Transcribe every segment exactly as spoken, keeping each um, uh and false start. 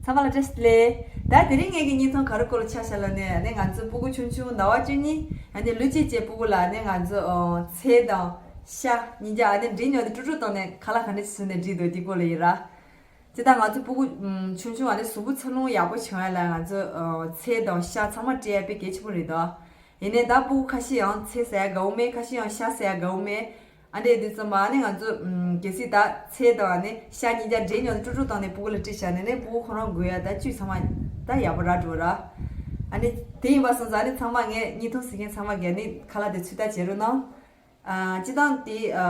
ཚང་མ་ལ་བཀྲ་ཤིས་བདེ་ལེགས། ད་དེ་རིང་ངེད་ཀྱི་བརྙན་ཐུང་ག་རེ་སྐོར་ལ་ཆ་བཞག་ལབ་ན་ཨ་ནི་ང་ཚོ་སྤུ་གུ་ཆུང་ཆུང་ཟླ་བ་བཅུ་གཉིས་ཨ་ནི་ལོ་གཅིག་བཅས་སྤུ་གུ་ལ་ཨ་ནི་ང་ཚོ་ཨོ་ཚལ་དང་ཤ་ཉིས་ཀ་ཨ་ནི་འབྲས་ཉོ་དེ་དཀྲུག་དཀྲུག་བཏང་ནས་ཁ་ལག་ག་འདྲ་བཟོས་ནས་སྒྲིག་འདུག་དེ་སྐོར་ལ་ཡིན་ར། སྤྱིར་བཏང་ང་ཚོ་སྤུ་གུ་ཆུང་ཆུང་ཨ་ནི་གཟུགས་པོ་འཚར་ལོངས་ཡག་པོ་བྱུང་ཡ་ལ་ང་ཚོ་ཚལ་དང་ཤ་ཚང་མ་སྤྲད་ཡ་དཔེ་གལ་ཆེན་པོ་རེད་དོ། ཡིན་ནའི་ད་སྤུ་གུ་ཁ་ཤས་ཡང་ཚལ་ཟ་ཡ་དགའ་བོ་མེད། ཁ་ཤས་ཡང་ཤ་ཟ་ཡ་དགའ་བོ་མེད། ཨ་འདྲས་དུས་ཙམ་པ་ཨ་ནི་ང་ཚོ་ཨམ་གལ་སྲིད་ད་ཚལ་དང་ཨ་ནི་ཤ་ཉིས་ཀ་འབྲས་ཉོ་དེ་དཀྲུག་དཀྲུག་བཏང་ནས་སྤུ་གུ་ལ་སྤྲད་བཞག་ནས་ནི་སྤུ་གུ་ཁོ་རང་དགོས་ཡ་ད་བཅུད་ཚང་མ་ད་ཡག་པོ་རག་འགྲོ་ར། ཨ་ནི་དེ་ཡིན་པ་སོང་ཙང་ཨ་ནི་ཚང་མ་ངས་བརྙན་ཐུང་གཟིགས་མཁན་ཚང་མ་གིས་ཨ་ནི་ཁ་ལག་དེ་ཚོད་ལྟ་བྱེད་རོགས་གནང་། ཨ་སྤྱིར་བཏང་དེ་ཨ་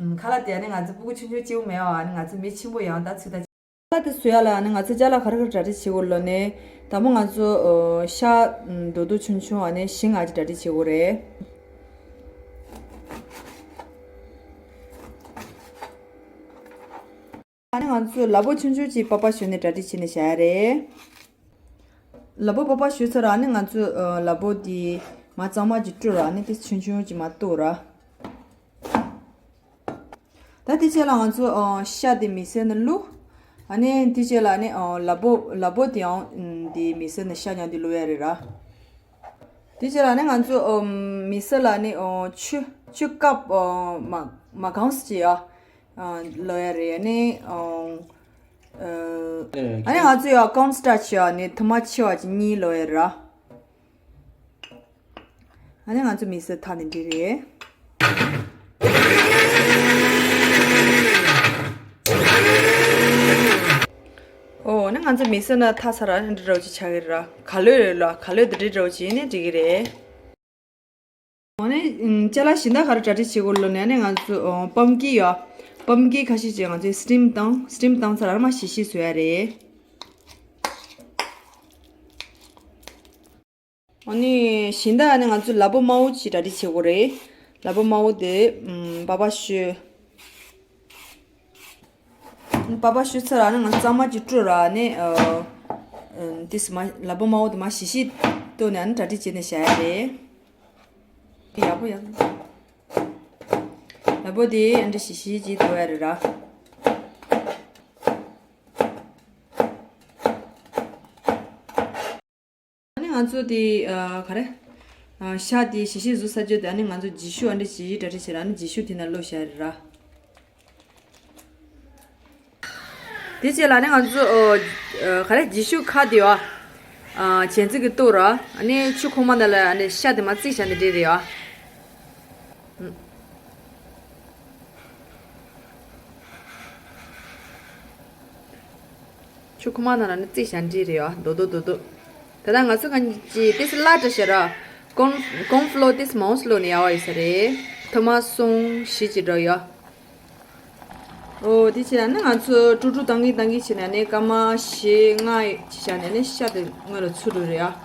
ཨམ་ཁ་ལག་དེ་ཨ་ནི་ང་ཚོ་སྤུ་གུ་ཆུང་ཆུང་གཅིག་པུ་མེད་པ་ཨ་ནི་ང་ཚོ་མི་ཆེན་པོ་ཡང་ད་ཚོད་ལྟ། ཁ་ལག་དེ་བཟོ་ཡ་ལ་ཨ་ནི་ང་ཚོ་ཅ་ལག་ག་རེ་ག་རེ་གྲ་སྒྲིག་བྱེད་དགོས་ལབ་ན། དང་པོ་ང་ཚོ་ཨོ་ཤ་ཨམ་རྡོག་རྡོག་ཆུང་ཆུང་ཨ་ནི་ཤིང་ཨ་ཅིག་གྲ་སྒྲིག་བྱེད་དགོས་རེད། ཨ་ནི་ང་ཚོས་ལ་ཕོག་ཆུང་ཆུང་ཅིག་པགས་པ་བཤུས་ནས་གྲ་སྒྲིག་བྱས་ནས་བཞག་ཡ་རེད། ལ་ཕོག་པགས་པ་བཤུས་ཚར་ར་ཨ་ནི་ང་ཚོས་ཨ་ལ་ཕོག་དེ་མར་གཙང་མ་ཅིག་བཀྲུ་ར་ཨ་ནི་དེ་ཆུང་ཆུང་ཅིག་མར་གཏུབ་ར། ད་དེ་རྗེས་ལ་ང་ཚོ་ཨ་ཤ་དེ་མིག་སར་ནང་བླུགས། ཨ་ནི་དེ་རྗེས་ལ་ཨ་ནི་ཨ་ལ་ཕོག་ལ་ཕོག་དེའང་ཨམ་དེ་མིག་སར་ནང་ཤ་མཉམ་དུ་བླུགས་ཡ་རེད་ར། དེ་རྗེས་ལ་ཨ་ནི་ང་ཚོ་ཨམ་མིག་སར་ལ་ཨ་ནི་ཨ་ཆུ་ཆུ་ཀབ་ཨ་མ་མ་གང་ཙམ་ཅིག་ཡ་ཨ་བླུགས་ཡ་རེད། ཨ་ནི་ཨ་ཨ་ནི་ང་ཚོ་ཡ་corn starch ཡ་ཨ་ནི་ཐུར་མ་ཆེ་བ་ཅིག་གཉིས་བླུགས་ཡ་རེད་ར། ཨ་ནི་ང་ཚོ་མིག་སར་འཐག་ནས་འདི་རེད། ཨོ་ཨ་ནི་ང་ཚོ་མིག་སར་ནང་འཐག་ཚར་ར་འདི་འདྲ་བོ་ཅིག་ཆགས་ཀྱི་རེད་ར། ག་ལེར་རེད་ལ་ག་ལེར་འདི་འདྲ་བོ་ཅིག་ཡིན་ནའི་འགྲིག་གི་རེད། འོ་ནི་ཨམ་ཅ་ལག་གཞན་དག་ག་རེ་གྲ་སྒྲིག་བྱེད་དགོས་ལབ་ན་ཨ་ནི་ང་ཚོ་ཨོ་པམ་ཀིན་ཡོད། པམ་ཀིན་ཁ་ཤས་ཅིག་ང་ཚོས་སི་ཊིམ་བཏང་སི་ཊིམ་བཏང་ཚར་ར་མར་ཞིབ་ཞིབ་བཟོ་ཡ་རེད། ཨ་ནི་གཞན་དག་ཨ་ནི་ང་ཚོ་ལ་ཕོག་དམར་པོ་ཅིག་གྲ་སྒྲིག་བྱེད་དགོས་རེད། ལ་ཕོག་དམར་པོ་དེ་ཨམ་པགས་པ་བཤུས། པགས་པ་བཤུས་ཚར་ར་ཨ་ནི་ང་ཚོ་གཙང་མ་ཅིག་བཀྲུ་ར་ཨ་ནི་ཨ་ཨམ་དེ་མར་ལ་ཕོག་དམར་པོ་དེ་མར་ཞིབ་ཞིབ་གཏུབ་ནས་ཨ་ནི་གྲ་སྒྲིག་བྱས་ནས་བཞག་ཡ་རེད། ཡག་པོ་ཡག་པོ། ལ་ཕོག་དེ་ཨ་འདྲ་ཞིབ་ཞིབ་ཅིག་གཏུབ་ཡ་རེད་ར། ཨ་ནི་ང་ཚོ་དེ་ཨ་ག་རེ་ཨ་ཤ་དེ་ཞིབ་ཞིབ་བཟོས་ཚར་རྗེས་དེ་ཨ་ནི་ང་ཚོ་ལྗིད་ཤུགས་ཨ་འདྲ་ཞིབ་ཞིབ་གྲ་སྒྲིག་བྱས་ར་ཨ་ནི་ལྗིད་ཤུགས་དེ་ནང་བླུགས་བཞག་ཡ་རེད་ར། དེ་རྗེས་ལ་ཨ་ནི་ང་ཚོ་ཨ་ག་རེ་ལྗིད་ཤུགས་ཁ་དེ་བ་ཨ་གྱེན་འཛིན་གྱིས་གཏུབ་ར་ཨ་ནི་ཆུ་ཁོག་མ་ནང་ལ་ཨ་ནི་ཤ་དེ་མར་བརྩིགས་བཞག་ནས་འདྲ་རེད་ཨ། ཆུ་ཁོག་མ་ནང་ལ་ནི་བརྩིགས་བཞག་འདྲ་རེད་ཨ། རྡོག་རྡོག་རྡོག་རྡོག་ད་ལྟ་ང་ཚོ་ག་ཅི་ཏེ་སི་ལ་འདྲ་བྱས་ར། ཀོན་ཀོན་ཕ་ལོར་ཏེ་སི་མང་སི་བླུགས་ནས་ཡག་པ་ཡོད་ས་རེད། ཐུར་མ་གསུམ་བཞི་ཅིག་འདྲ་ཡོད། ཨོ་དེ་བྱས་ན་ནི་ང་ཚོ་དཀྲུག་དཀྲུག་བཏང་གིན་བཏང་གིན་བྱས་ན་ནི་སྐར་མ་བཞི་ལྔ་ཅིག་བཞག་ནས་ནི་ཤ་དེ་སྔོན་ལ་ཚུད་འགྲོ་རེད་ཨ།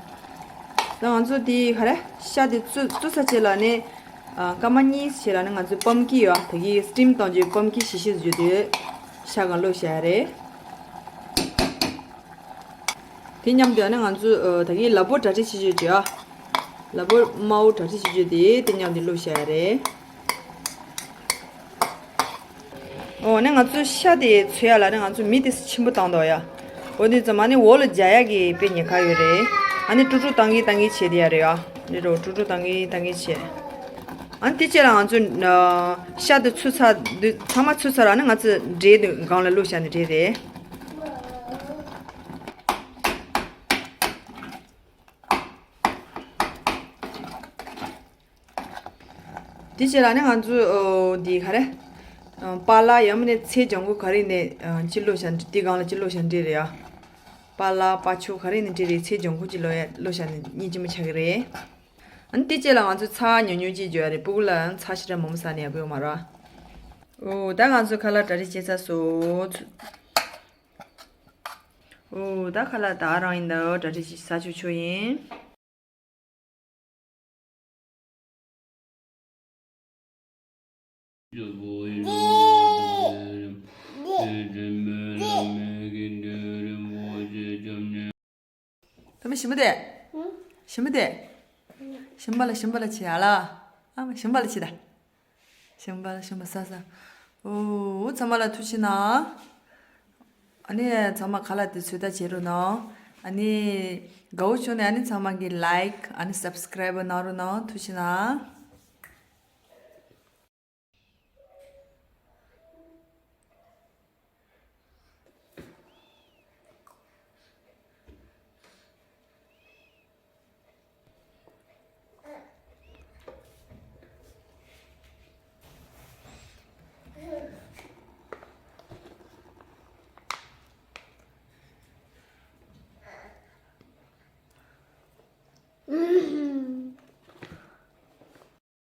ད་ང་ཚོ་དེ་ག་རེ་ཤ་དེ་བཙོས་བཙོས་ཚར་རྗེས་ལ་ནི་ཨ་སྐར་མ་གཉིས་བྱས་ལ་ནི་ང་ཚོ་པམ་ཀིན་ཡོད་ཨ། ད་གིན་སི་ཊིམ་བཏང་རྗེས་པམ་ཀིན་ཞིབ་ཞིབ་བཟོས་དུས་ཤ་སྒང་བླུགས་བཞག་ཡ་རེད། དེ་མཉམ་དུ་ཨ་ནི་ང་ཚོས་ཨ་ད་གིན་ལ་ཕོག་གྲ་སྒྲིག་བྱེད་རྒྱུ་དེ་ཨ། ལ་ཕོག་དམར་པོ་གྲ་སྒྲིག་བྱེད་རྒྱུ་དེ་དེ་མཉམ་དུ་བླུགས་བཞག་ཡ་རེད། འོ་ནི་ང་ཚོས་ཤ་དེ་འཚོལ་ཡ་ལ་ནི་ང་ཚོས་མེ་དེ་ཆེན་པོ་བཏང་འདུག་ཡ། འོ་དེ་ཙམ་ཨ་ནི་འོག་ལ་རྒྱག་ཡ་གི་དཔེ་ཉེན་ཁ་ཡོད་རེད། ཨ་ནི་དཀྲུག་དཀྲུག་བཏང་གིན་བཏང་གིན་བྱས་བསྡད་ཡ་རེད་ཨ། འདི་རུ་དཀྲུག་དཀྲུག་བཏང་གིན་བཏང་གིན་བྱས། ཨ་ནི་དེ་རྗེས་ལ་ང་ཚོས་ཨ་ཤ་དེ་ཚུད་ཚར་དུས་ཚང་མ་ཚུད་ཚར་ཨ་ནི་ང་ཚོས་འབྲས་དེ་སྒང་ལ་བླུགས་བཞག་ནི་འདྲ་རེད། དེ་རྗེས་ལ་ནི་ང་ཚོས་ཨོ་འདི་ག་རེ། ཨ་པཱ་ལགས་ཡང་མིན་ནི་ཚལ་ལྗང་ཁུ་ག་རེ་ནས་ཨ་ཅིག་བླུགས་བཞག་འདི་སྒང་ལ་ཅིག་བླུགས་བཞག་འདྲ་རེད་ཡ། པཱ་ལགས་པ་ཕྱུགས་ག་རེ་ནས་འདྲ་རེད། ཚལ་ལྗང་ཁུ་ཅིག་བླུགས་ཡ་བླུགས་བཞག་ནི་སྙིང་རྗེ་མོ་ཆགས་ཀྱི་རེད། ཨ་ནི་དེ་རྗེས་ལ་ང་ཚོས་ཚྭ་ཉུང་ཉུང་ཅིག་བརྗོད་ཡ་རེད། སྤུ་གུ་ལ་ཚྭ་ཞེ་དྲག་མང་པོ་ཟ་ནི་ཡག་པོ་ཡོད་མ་རེད། ཨོ་ད་ང་ཚོས་ཁ་ལག་གྲ་སྒྲིག་བྱས་ཚར་སོང་། ཨོ་ད་ཁ་ལག་ད་རང་ཡིན་ད་གྲ་སྒྲིག་བྱས་ཚར་ཆོག་ཆོག་ཡིན། ད་མི་ཞིམ་པོ་དེ། ཞིམ་པོ་དེ། ཞིམ་པ་ལ་ཞིམ་པ་ལ་བྱེད་ཨ་ལ། ཨ་མ་ཞིམ་པ་ལ་བྱེད་ད། ཞིམ་པ་ལ་ཞིམ་པ་ཟ་ཟ། ཨོ་ཚང་མ་ལ་ཐུགས་རྗེ་གནང་། ཨ་ནི་ཚང་མ་ཁ་ལག་དེ་ཚོད་ལྟ་བྱེད་རོགས་གནང་། ཨ་ནི་དགའ་བོ་བྱུང་ནས་ཨ་ནི་ཚང་མ་གི་ལའིཀ་ཨ་ནི་སབ་སི་ཀ་རའིབ་གནང་རོགས་གནང་། ཐུགས་རྗེ་གནང་།